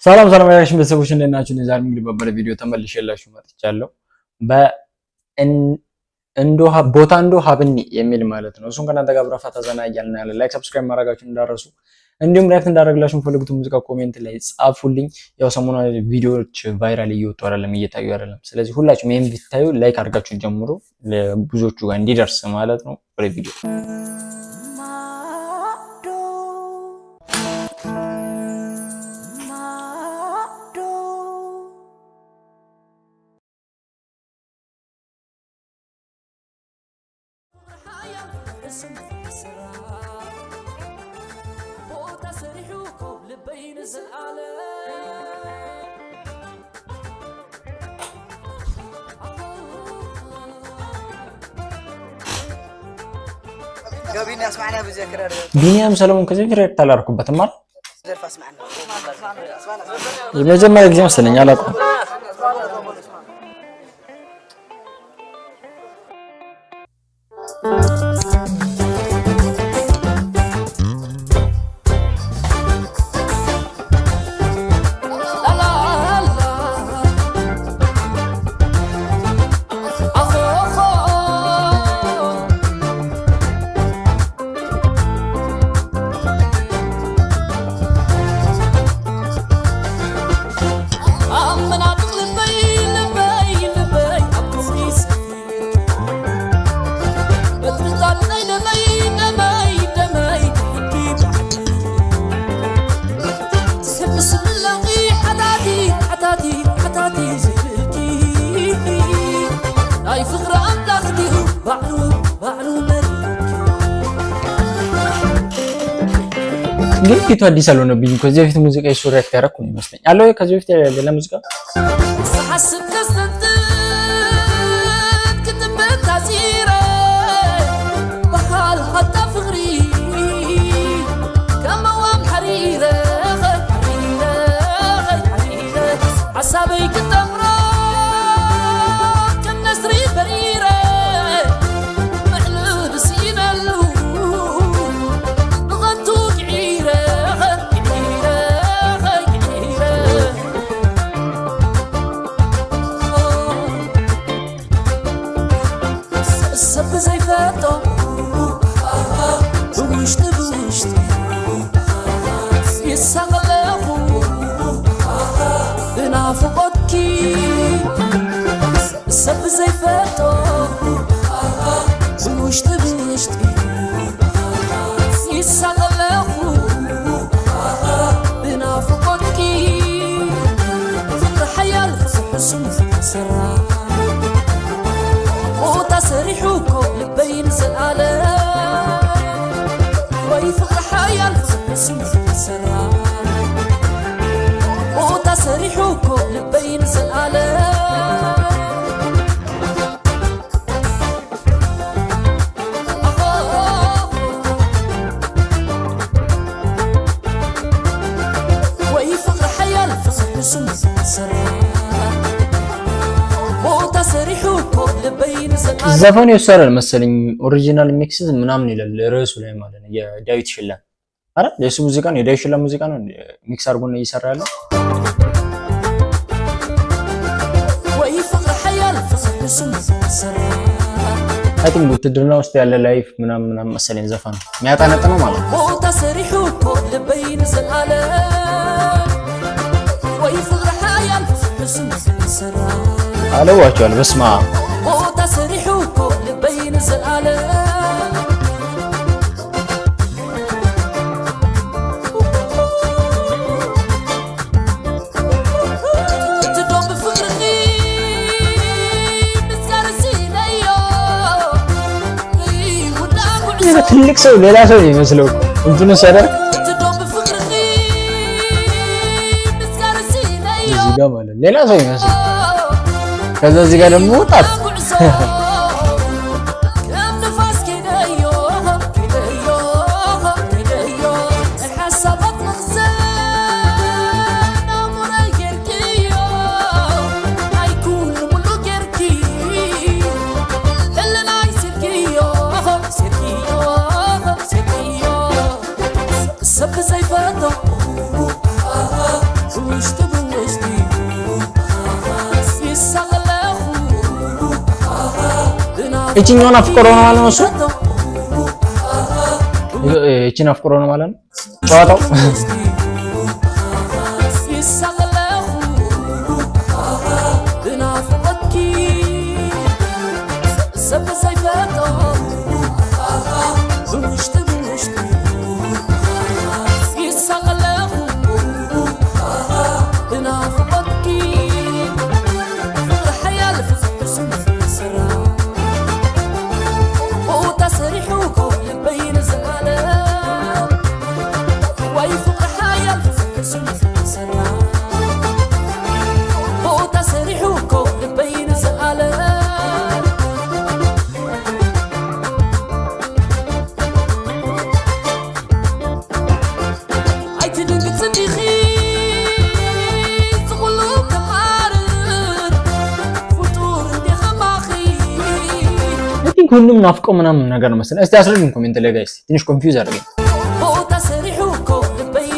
ሰላም ሰላም ያላችሁ ቤተሰቦች፣ እንዴት ናችሁ? እኔ ዛሬ እንግዲህ በበለ ቪዲዮ ተመልሼላችሁ መጥቻለሁ። በእንዶ ቦታ እንዶ ሀብኒ የሚል ማለት ነው። እሱን ከእናንተ ጋር ብረፋ ተዘና እያልን ያለ like፣ subscribe ማድረጋችሁን እንዳረሱ፣ እንዲሁም react እንዳደረግላችሁ የምፈልጉት ሙዚቃ comment ላይ ጻፉልኝ። ያው ሰሞኑን ቪዲዮዎች viral እየወጡ አይደለም፣ እየታዩ አይደለም። ስለዚህ ሁላችሁም ይሄን ቢታዩ like አድርጋችሁ ጀምሩ፣ ለብዙዎቹ ጋር እንዲደርስ ማለት ነው። ወደ ቪዲዮ። ቢኒያም ሰለሞን ከዚህ በፊት react አላደረኩበትም አይደል? የመጀመሪያ ጊዜ መሰለኝ፣ አላውቀውም። ግን ፊቱ አዲስ አልሆነብኝም። ከዚህ በፊት ሙዚቃ የሱ react ያደረኩ ነው ይመስለኝ አለ። ከዚህ በፊት ሌላ ሙዚቃ ሰብ ዘይፈጦ ብውሽጢ ብውሽጢ ይሳቐለኹ ብናፍቆትኪ። ፍቅሪ ሓያል ዝሕሱም ስራ ቦታ ሰሪሑ ኮ ልበይ ንዘለዓለም። ወይ ፍቅሪ ሓያል ዝሕሱም ስራ ቦታ ሰሪሑ ኮ ልበይ ንዘለዓለም። ወይ ፍቅሪ ሓያል ዝሕሱም ስራ ቦታ ሰሪሑ ኮ ልበይ ንዘለዓለም። ዘፈኑ የሱ አይደል መሰለኝ፣ original mix ምናምን ይላል ርዕሱ ላይ ማለት ነው። የዳዊት ሽላ አይደል? የሱ ሙዚቃ ነው፣ የዳዊት ሽላ ሙዚቃ ነው mix አድርጎ ነው እየሰራ ያለው። ወይ ፍቅሪ ሓያል ዝሕሱም ስራ I think ውትድርና ውስጥ ያለ life ምናምን ምናምን መሰለኝ ዘፈኑ የሚያጠነጥነው ማለት ነው። ቦታ ሰሪሑ ኮ ልበይ ንዘለዓለም። ወይ ፍቅሪ ሓያል ዝሕሱም ስራ አለዋቸዋል። በስመ አብ። ቦታ ሰሪሑ ኮ ልበይ ንዘለዓለም። እቲ ዶ ብፍቅርኒ ምዝጋር ሲለዮ ይውዳእ ጉዕዞ። ትልቅ ሰው ሌላ ሰው ነው የሚመስለው እንትኑ ሲያደርግ እቲ ዶ ብፍቅርኒ ምዝጋር ሲለዮ እዚህ ጋር ማለት ሌላ ሰው ይመስል፣ ከዛ እዚህ ጋር ደግሞ ወጣት። ጉዕዞ ከም ንፋስ ከይደዮ ከይደዮ ከይደዮ ናይ ሓሳባት መኽዘን ኣእምሮይ ጌርክዮ ናይ ኩሉ ሙሉ ጌርኪ ሕልናይ ሲርክዮ ሲርክዮ ሲርክዮ። ሰብ ዘይፈቶ ብውሽጢ ብውሽጢ ብውሽጢ ይሳቐለኹ። እቺኛውን አፍቅሮ ነው ማለት ነው እሱ፣ እቺን አፍቅሮ ነው ማለት ነው ጨዋታው። ይሳቐለኹ ብናፍቐትኪ፣ ሰብ ዘይፈልጦ ብውሽጢ ብውሽጢ ይሳቐለኹ ብናፍቐትኪ። ፍቕሪ ሓያል ፍቕሪ ስራ ቦታ ሰሪሑ ኮ ልበይ ንዘኣለም። ወይ ፍቕሪ ሓያል ፍቕሪ ስራ ቦታ ሰሪሑ ኮ ልበይ ንዘኣለም። ኣይትድንግፅን ዲኺ ዝኹሉ ከማርር ፍጡር እንዲ ኸማኺ? I think ሁሉም ናፍቆ ምናምን ነገር ነው መሰለኝ። እስቲ አስረዱን comment ላይ guys፣ ትንሽ confuse አድርገኝ። ቦታ ሰሪሑ ኮ ልበይ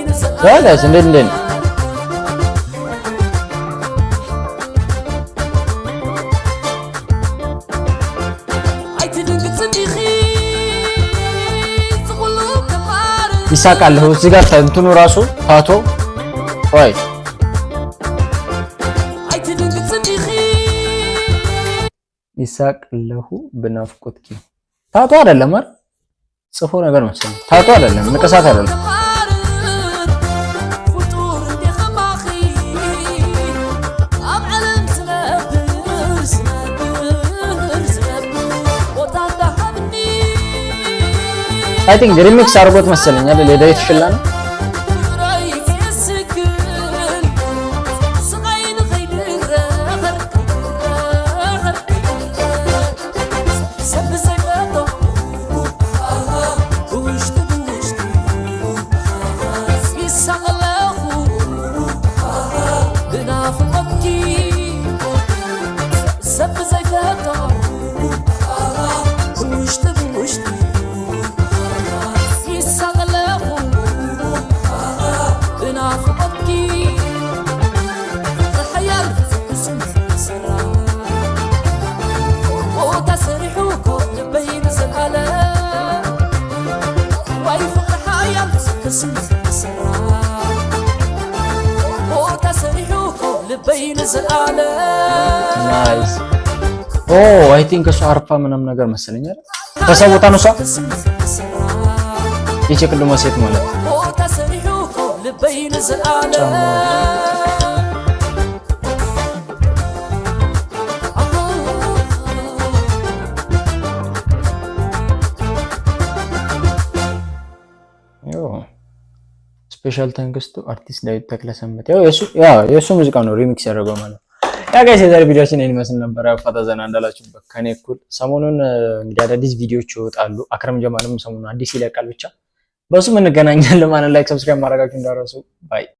Guys፣ እንዴት እንዴት ነው? ንዘኣለም። ኣይትድንግፅን ዲኺ ዝኹሉ ከማርር ይሳቃል። እዚህ ጋር እንትኑ ራሱ tattoo ወይ ኣይትድንግፅን ዲኺ? ይሳቅለሁ ብናፍቆትኪ tattoo አይደለም አይደል? ጽፎ ነገር መሰለኝ። Tattoo አይደለም፣ ንቅሳት አይደለም። ከማርር ፍጡር እንዲ ኸማኺ ኣብ ዓለም ዝነብር ዝነብር ዝነብር ቦታ እንዳሃብኒ። I think remix አድርጎት መሰለኝ አይደል? የዳዊት ሽላ ነው። ፍቅረይ የስግል ስቃይ ንኸይድረኸር ከይድረኸር ሰብ ዘይፈልጦ ብውሽጢ ብውሽጢ ይሳቐለኹ ብናፍቐትኪ፣ ሰብ ዘይፈልጦ ብውሽጢ ብውሽጢ ይሳቐለኹ ብናፍቐትኪ። ፍቕሪ ሓያል ፍቕሪ ስራ ቦታ ሰሪሑ ኮ ልበይ ንዘኣለም። ወይ ፍቕሪ ሓያል ፍቕሪ ስራ ቦታ ሰሪሑ ኮ ልበይ ንዘኣለም። Nice። Oh, I think እሱ አርፋ ምናምን ነገር መሰለኝ አይደል? ተሰውታ ነው እሷ፣ ይቺ ቅድሟ ሴት ማለት ነው። ቦታ ሰሪሑ ኮ ልበይ ንዘኣለም። Special thanks to artist ዳዊት ተክለሰንበት። ያው የሱ ሙዚቃ ነው remix ያደረገው ማለት ነው። Yeah guys፣ የዛሬ ቪዲዮአችን ይህን ይመስል ነበረ። ፈታ ዘና እንዳላችሁበት ከኔ እኩል። ሰሞኑን እንግዲህ አዳዲስ ቪዲዮዎች ይወጣሉ። አክረም ጀማልም ሰሞኑን አዲስ ይለቃል። ብቻ በሱም እንገናኛለን ማለት። Like subscribe ማድረጋችሁ እንዳትረሱ። Bye.